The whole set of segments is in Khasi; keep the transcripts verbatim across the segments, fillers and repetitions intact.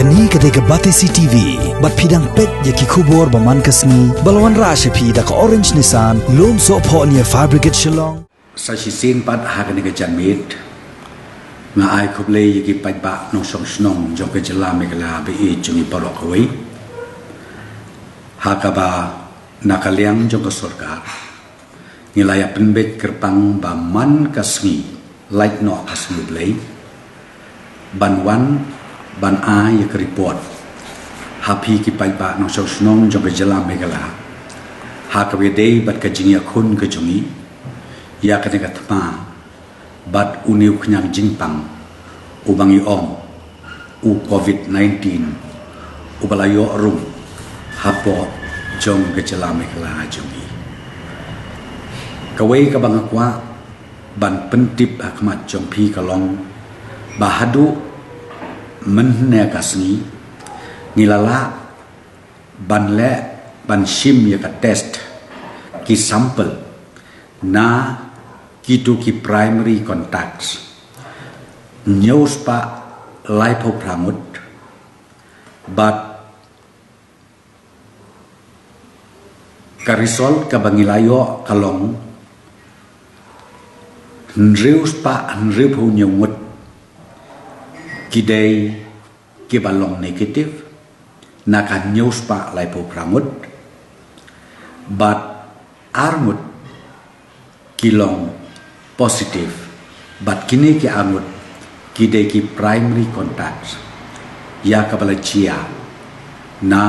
Kane ka dei ka Batesi T V, bad phi dang peit ïa ki khubor ba man ka sngi, ba la wanrah sha phi da ka Orange Nissan, Lumsohphoh near Fire Brigade Shillong. Sa shisien pat ha kane ka janmiet, nga ai khublei ïa ki paidbah nongshong shnong jong ka jylla Meghalaya ba ïeit jong ngi baroh kawei. Ha kaba na ka liang jong ka sorkar, ngi la ïa pynbeit kyrpang ba man ka sngi, lait noh ka sngi Blei, ban wan, ban ai ïa ka report ha phi ki paidbah nongshong shnong jong ka jylla Meghalaya, ha kaba ïadei bad ka jingïakhun ka jong ngi ïa kane ka thma bad une u khñiang jingpang uba ngi ong u COVID nineteen, uba la ïoh rung hapoh jong ka jylla Meghalaya jong ngi. Kawei kaba nga kwah ban pyntip ha khmat jong phi ka long ba haduh mynhynne ka sngi, ngi la lah ban leh, ban shim ïa ka test, ki sample na kito ki primary contacts, hynñiew spah laiphew phra ngut, bad ka result kaba ngi la ïoh ka long hynriew spah hynriewphew hynñiew ngut ki dei kiba long negative na ka hynñiew spah laiphew phra ngut, bad ar ngut ki long positive, bad kine ki ar ngut ki dei ki primary contacts ïa kaba la jia na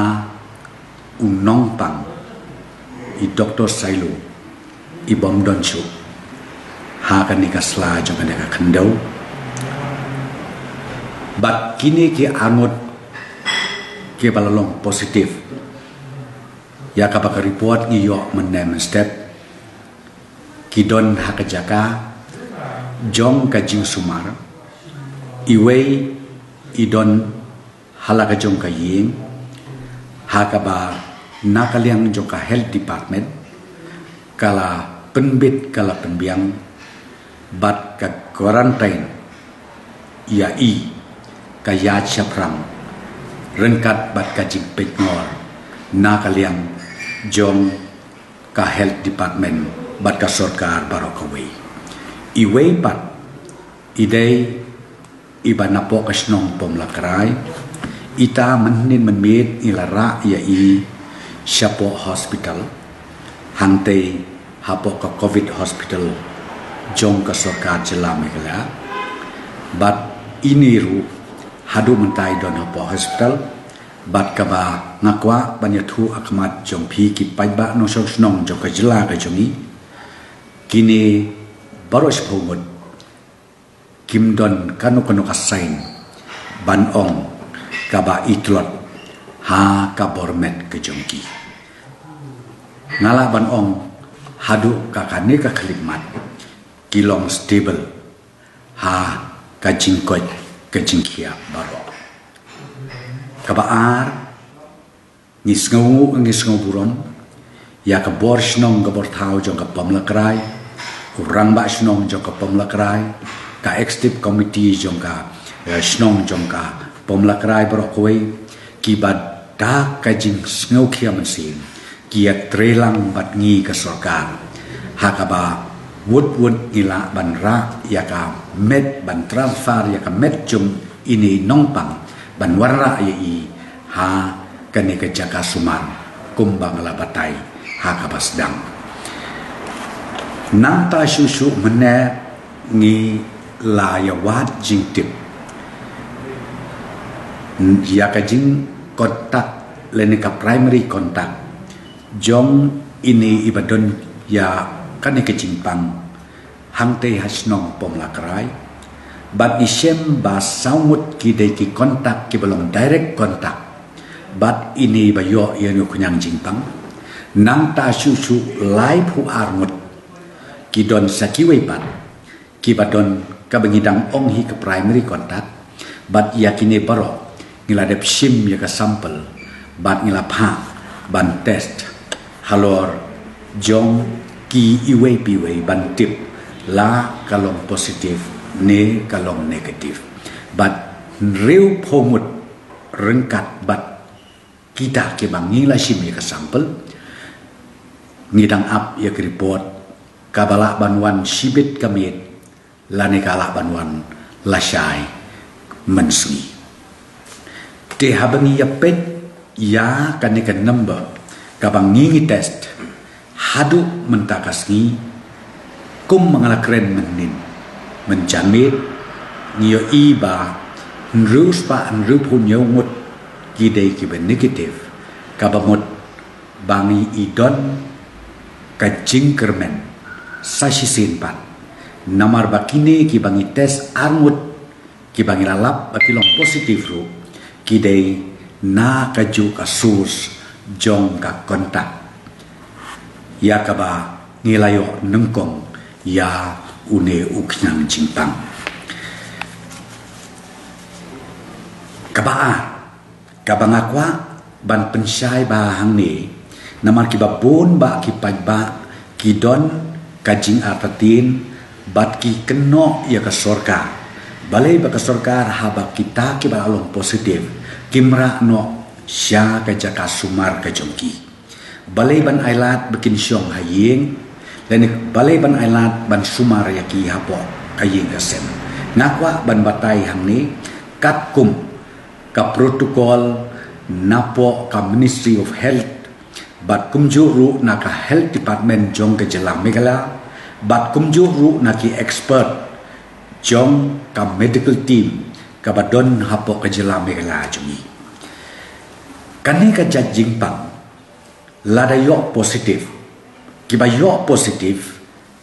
u nongpang i Doktor Sailo, i bym don shuh ha kane ka sla jong kane ka khyndew. Bad kine ki ar ngut kiba la long positive ïa kaba ka report ngi ïoh mynne mynstep, ki don ha ka jaka jong ka jingsumar, iwei i don ha la ka jong ka ïing, ha kaba na ka liang jong ka health department ka la pynbit, ka la pynbiang, bad ka quarantine ïa i ka ïaid shaphrang ryngkat bad ka jingpeitngor na ka liang jong ka health department bad ka sorkar baroh kawei. Iwei pat i dei iba napoh ka shnong Pomlakrai, ita mynhynnin mynmiet ngi la rah ïa i shapoh hospital, hangtei hapoh ka COVID hospital jong ka sorkar jylla Meghalaya. Bad ine ruh haduh mynta i don hapoh hospital, bad kaba nga kwah ban ïathuh ha khmat jong phi ki paidbah nongshong shnong jong ka jylla ka jong ngi, kine baroh shiphew ngut kim don kano kano ka sign ban ong kaba i tlot ha ka bor met ka jong ki. Nga lah ban ong haduh ka kane ka khyllipmat ki long stable ha ka jingkoit ka jingkhiah baroh. Kaba ar, ngi sngew, ngi sngew burom ïa ka bor shnong ka bor thaw jong ka Pomlakrai, u rangbah shnong jong ka Pomlakrai, ka executive committee jong ka, eh, shnong jong ka Pomlakrai baroh kawei, kiba da ka jingsngewkhia mynsiem ki ïatreilang bad ngi ka sorkar, ha kaba wut wut ngi lah ban rah ïa ka met, ban transfer ïa ka met jong ine i nongpang ban wanrah ïa i ha kane ka jaka sumar, kumba nga la batai ha kaba sdang. Nangta shuh shuh mynne ngi la ïa wad jingtip ïa ka jingkontak lane ka primary contact jong ine iba don ïa kane ka jingpang hangtei ha shnong Pomlakrai. Bad ngi shem ba saw ngut ki dei ki contact kiba long direct contact bad ine ba ïoh ïa une u khñiang jingpang. Nangta shuh shuh laiphew ar ngut ki don sa kiwei pat kiba don kaba ngi dang ong hi ka primary contact. Bad ïa kine baroh ngi la dep shim ïa ka sample bad ngi la phah ban test halor jong ki iwei pa iwei ban tip la ka long positive ne ka long negative. Bad hynriewphew ngut ryngkat bad kita kiba ngi la shim ïa ka sample, ngi dang ap ïa ka report kaba lah ban wan shibit ka miet lane ka lah ban wan lashai mynsngi. Te haba ngi ïa peit ïa kane ka number kaba ngi ngi test haduh mynta ka sngi, kum ma nga la kren mynnin, mynjanmiet, ngi ïohi ba hynriew spah hynriewphew hynñiew ngut ki dei kiba negative, kaba mut ba ngi i don ka jingkyrmen sa shisien pat. Namar ba kine kiba ngi test ar ngut kiba ngi la lap ba ki long positive ruh, ki dei na kajuh ka source jong ka contact ïa kaba ngi la ïoh nyngkong ïa une u khñiang jingpang. Kaba ar, kaba nga kwah ban pynshai bha hangne, namar kiba bun ba ki paidbah ki don ka jingartatien bad ki kynnoh ïa ka sorkar. Balei ba ka sorkar haba kita kiba la long positive kim rah noh sha ka jaka sumar ka jong ki? Balei ban ailad ba kin shong ha ïing, lane balei ban ailad ban sumar ïa ki hapoh ka ïing ka sem? Nga kwah ban batai hangne, katkum ka protocol napoh ka Ministry of Health, bad kumjuh ruh na ka Health Department jong ka jylla Meghalaya, bad kumjuh ruh na ki expert jong ka medical team kaba don hapoh ka jylla Meghalaya jong ngi. Kane ka jait jingpang, lada ïoh positive, kiba ïoh positive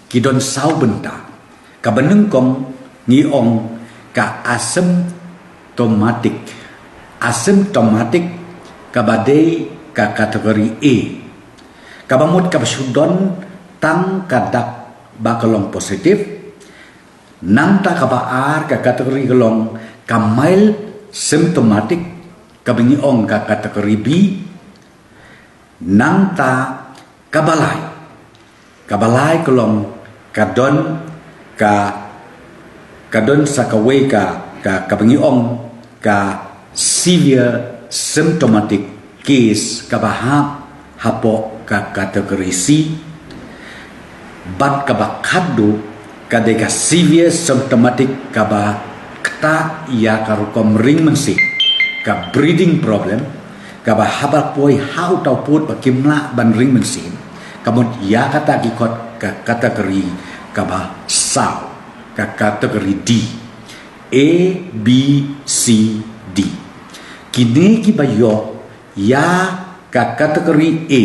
ki don saw bynta. Kaba nyngkong ngi ong ka asymptomatic. Asymptomatic kaba dei ka category A, kaba mut kaba shu don tang ka dak ba ka long positive. Nangta kaba ar ka category ka long ka mild symptomatic, kaba ngi ong ka category B. Nangta kaba lai, kaba lai ka long ka don ka, ka don sa kawei ka, ka, kaba ngi ong ka severe symptomatic case, kaba hap hapoh ka category C. Bad kaba khatduh ka dei ka severe symptomatic, kaba ktah ïa ka rukom ring mynsiem, ka breathing problem, kaba haba poi ha uta u pud ba kim lah ban ring mynsiem, ka mut ïa kata ki khot ka category kaba saw, ka category D. A, B, C, D. Kine kiba ïoh ïa ka category A,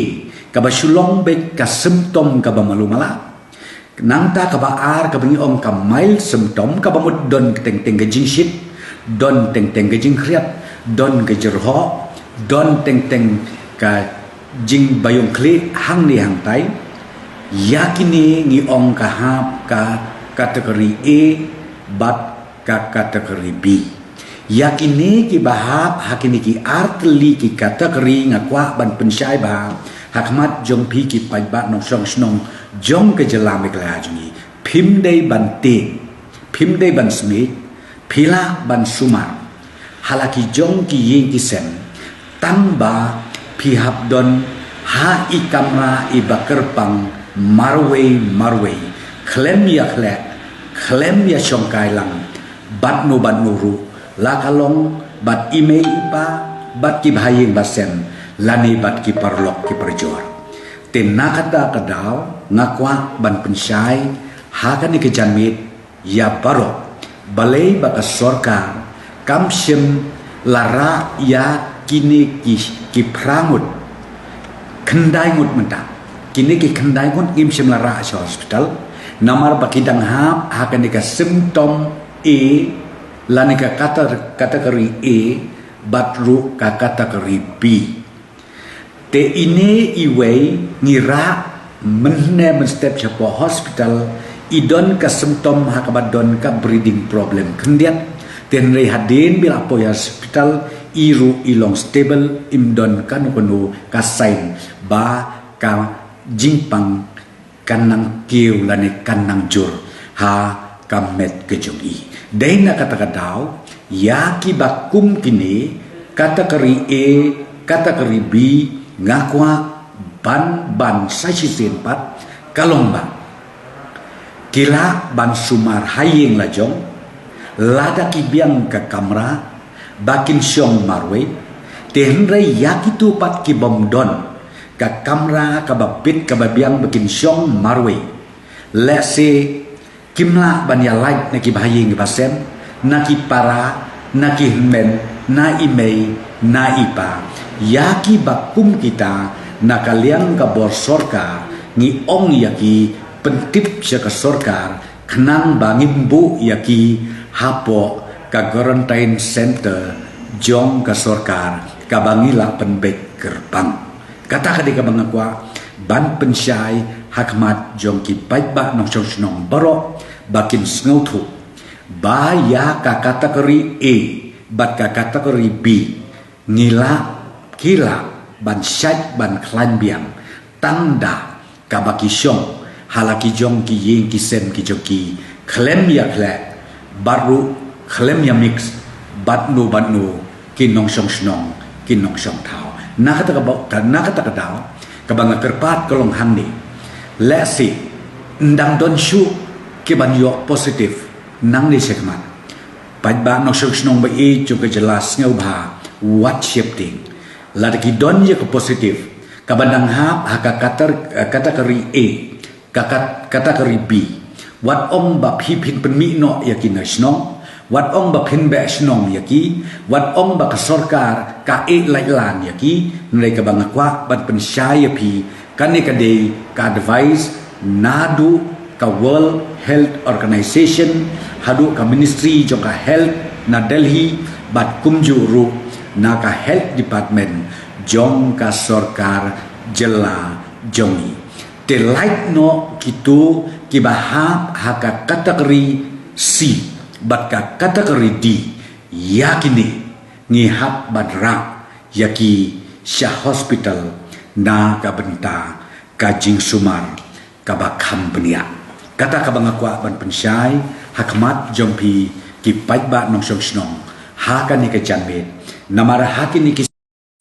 kaba shu long beit ka symptom kaba malu mala. Nangta kaba ar kaba ngi ong ka mild symptom, kaba mut don teng teng ka jingshit, don teng teng ka jingkhriat, don ka jyrhoh, don teng teng ka jingbaïong khlieh hangne hangtai. Ïa kine ngi ong ka hap ka category A bad ka category B. Ïa kine kiba hap ha kine ki artylli ki category, nga kwah ban pynshai bha ha khmat jong phi ki paidbah nongshong shnong jong ka jylla Meghalaya jong ngi. Phim dei ban tieng, phim dei ban smiej, phi lah ban sumar ha la ki jong ki ïing ki sem, tang ba phi hap don ha i kamra iba kyrpang marwei marwei, khlem ïa khleh, khlem ïa shongkai lang bad no bad no ruh, la ka long bad i mei i pa, bad ki bahaïing bahsem, lane bad ki paralok ki parajor. Te na kata ka daw nga kwah ban pynshai ha kane ka janmiet ïa baroh, balei ba ka sorkar kam shym la rah ïa kine ki, ki phra ngut, khyndai ngut mynta. Kine ki khyndai ngut ngim shym la rah sha hospital, namar ba ki dang hap ha kane ka symptom A, lane ka cater-, category A, bad ruh ka category B. Te ine iwei ngi rah mynhynne mynstep shapoh hospital, i don ka symptom ha kaba don ka breathing problem khyndiat. Te hynrei hadien ba la poi hospital, i ruh i long stable, im don kano kano ka sign ba ka jingpang kan nang kiew lane kan nang jur ha ka met ka jong i. Dei na kata ka daw, ïa kiba kum kine, Category A, category B, nga kwah ban ban sa shisien pat ka long ba ki lah ban sumar ha ïing la jong lada ki biang ka kamra ba kin shong marwei. Te hynrei ïa kito pat ki bym don ka kamra kaba bit kaba biang ba kin shong marwei, lehse kim lah ban ïa lait na ki bahaïing ki basem, na ki para, na ki hynmen, na i mei, na i pa. Ïa ki ba kum kita, na ka liang ka bor sorkar, ngi ong ïa ki pyntip sha ka sorkar, khnang ba ngin buh ïa ki hapoh ka quarantine center jong ka sorkar, kaba ngi lah pynbeit kyrpang. Kata ka dei kaba nga kwah ban pynshai ha khmat jong ki paidbah nongshong shnong baroh ba kin sngewthuh ba ïa ka category A bad ka category B ngi lah, ki lah ban shait ban khlaiñ biang tang da kaba ki shong ha la ki jong ki ïing ki sem ki jong ki khlem ïa khleh bad ruh khlem ïa mix bad no bad no ki nongshong shnong, ki nongshong thaw. Na kata ka ba-, ka, na kata ka daw, kaba nga kyrpad ka long hangne. Lehse, ndang don shuh ki ban ïoh positive nangne shakhmat. Paidbah nongshong shnong ba ïeit jong ka jylla, sngewbha wat sheptieng. Lada ki don ïa ka positive, kaba dang hap ha ka katar-, eh, category A, ka kat-, category B. Wat ong ba phi phin pynmih noh ïa ki na shnong, wat ong ba phin beh shnong ïa ki, wat ong ba ka sorkar ka ïeh lait lan ïa ki. Hynrei kaba nga kwah ban pynshai ïa phi, kane ka dei ka advice naduh ka World Health Organization, haduh ka Ministry jong ka Health na Delhi, bad kumjuh ruh na ka Health Department jong ka sorkar jylla jong ngi. Te lait noh kito kiba hap ha ka category C bad ka category D, ïa kine ngi hap ban rah ïa ki sha hospital na ka bynta ka jingsumar kaba kham bniah. Kata kaba nga kwah ban pynshai ha khmat jong phi ki paidbah nongshong shnong ha kane ka janmiet. Namar ha kine ki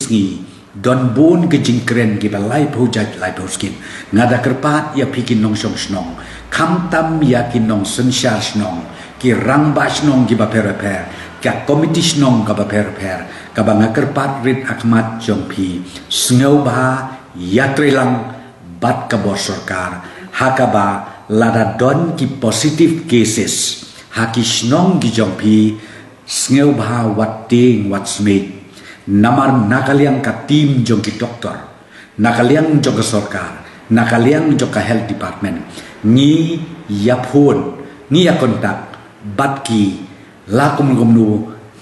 sngi don bun ki jingkren kiba laiphew jait laiphew skit. Nga da kyrpad ïa phi ki nongshong shnong, khamtam ïa ki nongsynshar shnong, ki rangbah shnong kiba pher pher, ka komiti shnong kaba pher pher, kaba nga kyrpad rit ha khmat jong phi, sngewbha ïatreilang bad ka bor sorkar ha kaba lada don ki positive cases ha ki shnong ki jong phi, sngewbha wat tieng wat smiej. Namar na ka liang ka team jong ki doktor, na ka liang jong ka sorkar, na ka liang jong ka health department, ngi ïa phone, ngi ïa contact bad ki la kumno kumno,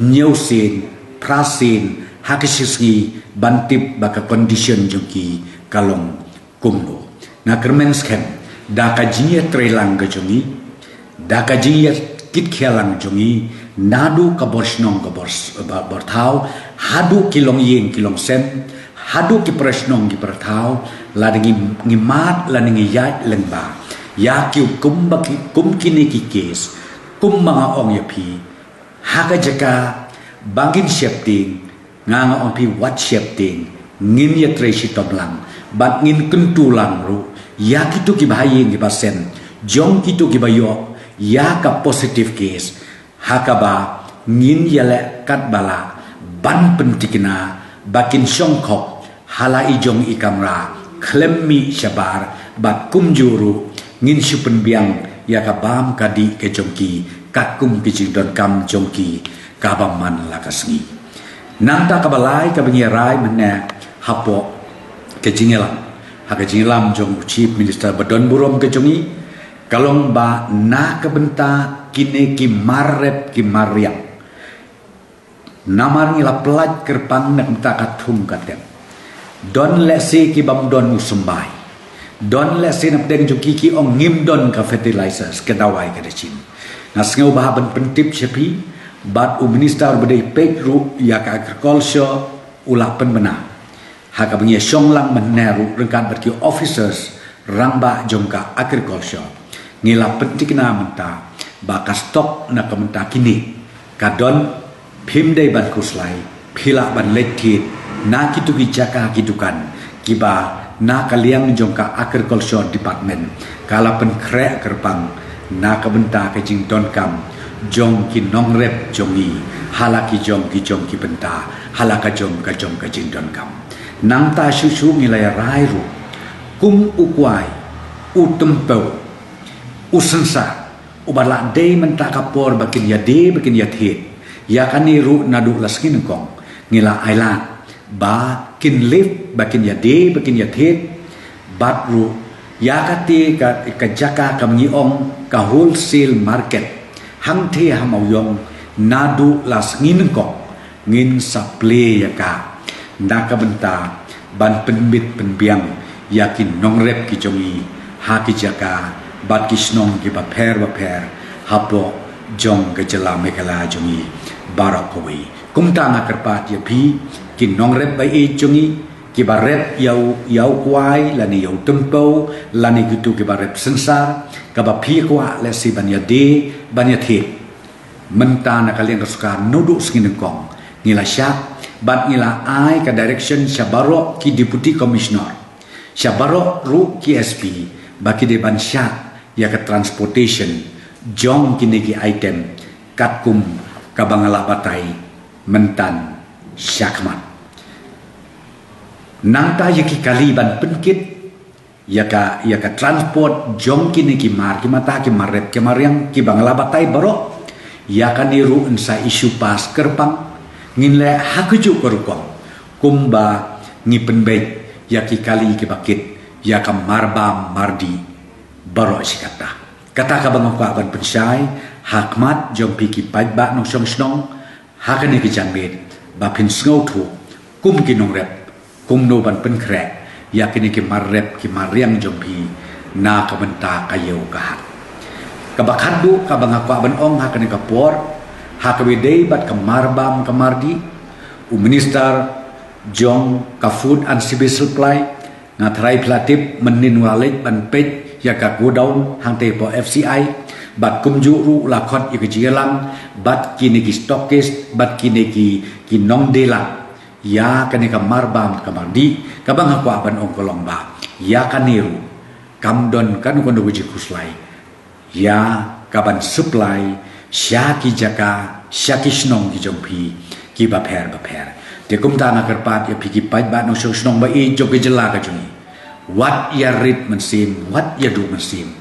hynñiew sien, phra sien ha ka shi sngi, ban tip ba ka condition jong ki ka long kumno. Nga kyrmen skhem da ka jingïatreilang ka jong ngi, da ka jingïakitkhia lang jong ngi, naduh ka bor shnong ka bor s-, ba-, bor thaw, haduh ki longïing ki longsem, haduh ki para shnong ki para thaw, lada ngi, ngi mad lada ngi ïaid lyngba ïa ki kum ba ki, kum kine ki case, kum ba nga ong ïa phi, ha ka jaka ba ngin sheptieng, nga nga ong phi wat sheptieng, ngin ïatrei shitom lang bad ngin kyntu lang ruh ïa kito ki bahaïing ki basem jong kito kiba ïoh ïa ka positive case, ha kaba ngin ïaleh katba lah ban pynthikna ba kin shong khop ha la i jong i kamra khlem mih shabar, bad kumjuh ruh ngin shu pynbiang ïa ka bam ka dih ka jong ki katkum ki jingdonkam jong ki kaba man la ka sngi. Nangta kaba lai kaba ngi rai mynne hapoh ka jingïalam, ha ka jingïalam jong u Chief Minister ba don burom ka jong ngi, ka long ba na ka bynta kine ki mar rep ki mar riang, namar ngi la pyllait kyrpang na ka bynta ka thung ka tem. Don lehse ki bym don u symbai, don lehse na pdeng jong ki ki ong ngim don ka fertilizers, ka dawai ka da shim. Nga sngewbha ban pyntip sha phi, bad u minister ba dei peit ruh ïa ka agriculture u la pynbna ha kaba ngi ïa shong lang mynne ruh ryngkat bad ki officers rangbah jong ka agriculture. Ngi la pynthikna mynta ba ka stock na ka bynta kine ka don, phim dei ban khuslai, Phi lah ban leit thied na kitu ki jaka ki dukan kiba na ka liang jong ka Agriculture Department ka la pynkhreh kyrpang na ka bynta ka jingdonkam jong ki nongrep jong ngi, ha la ki jong ki jong ki bynta, ha la ka jong ka jong ka jingdonkam. Nangta shuh shuh ngi la ïa rai ruh kum u kwai, u tympew, u synsar, uba la dei mynta ka por ba kin ïa die ba kin ïa thied. Ïa kane ruh naduh la sngi nyngkong ngi la ailad ba kin lift ba kin ïa die ba kin ïa thied. Bad ruh ïa kata ka, ka jaka kam ngi ong ka wholesale market hangtei ha Mawïong, naduh la sngi nyngkong ngin sa plie ïa ka na ka bynta ban pynbit pynbiang ïa ki nongrep ki jong ngi ha ki jaka bad ki shnong kiba pher ba pher hapoh jong ka jylla Meghalaya jong ngi baroh kawei. Kumta nga kyrpad ïa phi ki nongrep ba ïeit jong ngi kiba rep ïa u, ïa u kwai lane ïa u tympew lane kitu kiba rep synsar, kaba phi kwah lehse ban ïa die ban ïa thied. Mynta na ka liang ka sorkar naduh sngi nyngkong ngi la shah bad ngi la ai ka direction sha baroh ki Deputy Commissioner, sha baroh ruh ki S P, ba ki dei ban shah ïa ka transportation jong kine ki item katkum kaba nga la batai mynta shakhmat. Nangta ïa ki kali ban pynkit ïa ka, ïa ka transport jong kine ki mar, ki mata, ki mar rep, ki mar riang kiba nga la batai baroh. Ïa kane ruh yn sa issue pass kyrpang, ngin leh ha kajuh ka rukom kumba ngi pynbeit ïa ki kali kiba kit ïa ka marbam mardih baroh shi katta. Kata kaba nga kwah ban pynshai ha khmat jong phi ki paidbah nongshong shnong ha kane ka janmiet, ba phin sngewthuh kum ki nongrep kumno ban pynkhreh ïa kine ki mar rep ki mar riang jong phi na ka bynta ka ïew ka hat. Kaba khatduh kaba nga kwah ban ong ha kane ka por, ha kaba ïadei bad ka marbam ka mardih, u Minister jong ka Food and Civil Supply, nga tharai phi la tip mynnin u la leit ban peit ïa ka godown hangtei hapoh F C I, bad kumjuh ruh u la khot ïa ka jingïalang bad kine ki stockist bad kine ki, ki nongdie lang ïa kane ka marbam ka mardih. Kaba nga kwah ban ong ka long ba ïa kane ruh kam don kano kano ka jingkhuslai ïa kaban supply sha ki jaka, sha ki shnong ki jong phi kiba pher ba pher. Te kumta nga kyrpad ïa phi ki paidbah nongshong shnong ba ïeit jong ka jylla ka jong ngi, wat ïa rit mynsiem, wat ïa duh mynsiem.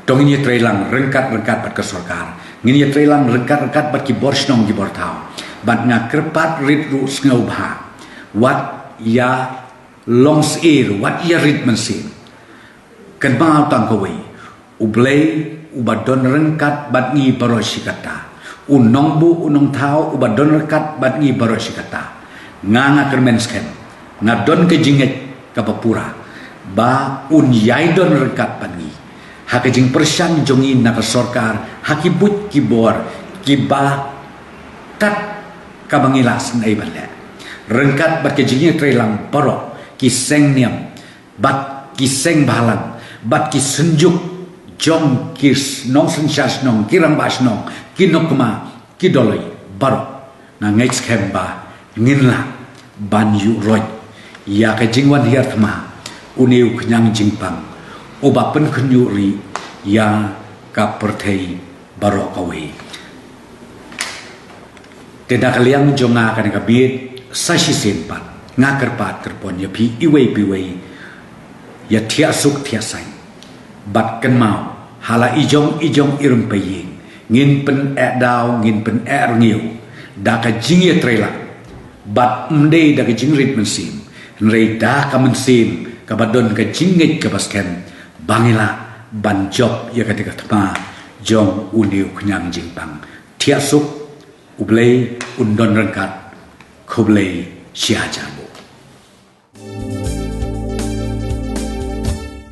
To ngin ïa trei lang ryngkat ryngkat bad ka sorkar, ngin ïa trei lang ryngkat ryngkat bad ki bor shnong ki bor thaw. Bad nga kyrpad rit ruh sngewbha, wat ïa long syiar, wat ïa rit mynsiem. Kynmaw tang kawei, U Blei uba don ryngkat bad ngi baroh shi katta, U Nongbuh U Nongthaw uba don ryngkat bad ngi baroh shi katta. Nga, nga kyrmen skhem, nga don ka jingngeit kaba pura ba un ïai don ryngkat bad ngi ha ka jingpyrshang jong ngi na ka sorkar, ha ki buit ki bor kiba kat kaba ngi lah sngewbha ban leh, ryngkat bad ka jingïatreilang baroh ki seng niam bad ki seng bhalang bad ki synjuk jong ki s-, nongsynshar shnong, ki rangbah shnong, ki nongkynmaw, ki dolloi baroh. Nga ngeit skhem ba ngin lah ban ïuh roit ïa ka jingwan hiar thma une u khñiang jingpang uba pynkhynñiuh rieh ïa ka pyrthei baroh kawei. Te na ka liang jong nga kane ka miet sa shisien pat nga kyrpad kyrpon ïa phi iwei pa iwei, ïa thiah suk thiah saiñ bad kynmaw, ha la i jong i jong i rympei ïing ngin pyneh daw, ngin pyneh rngiew da ka jingïatreilang bad ym dei da ka jingrit mynsiem, hynrei da ka mynsiem kaba don ka jingngeit kaba skhem ba ngi lah ban jop ïa kata ka thma jong une u khñiang jingpang. Thiah suk, U Blei un don ryngkat. Khublei shihajar.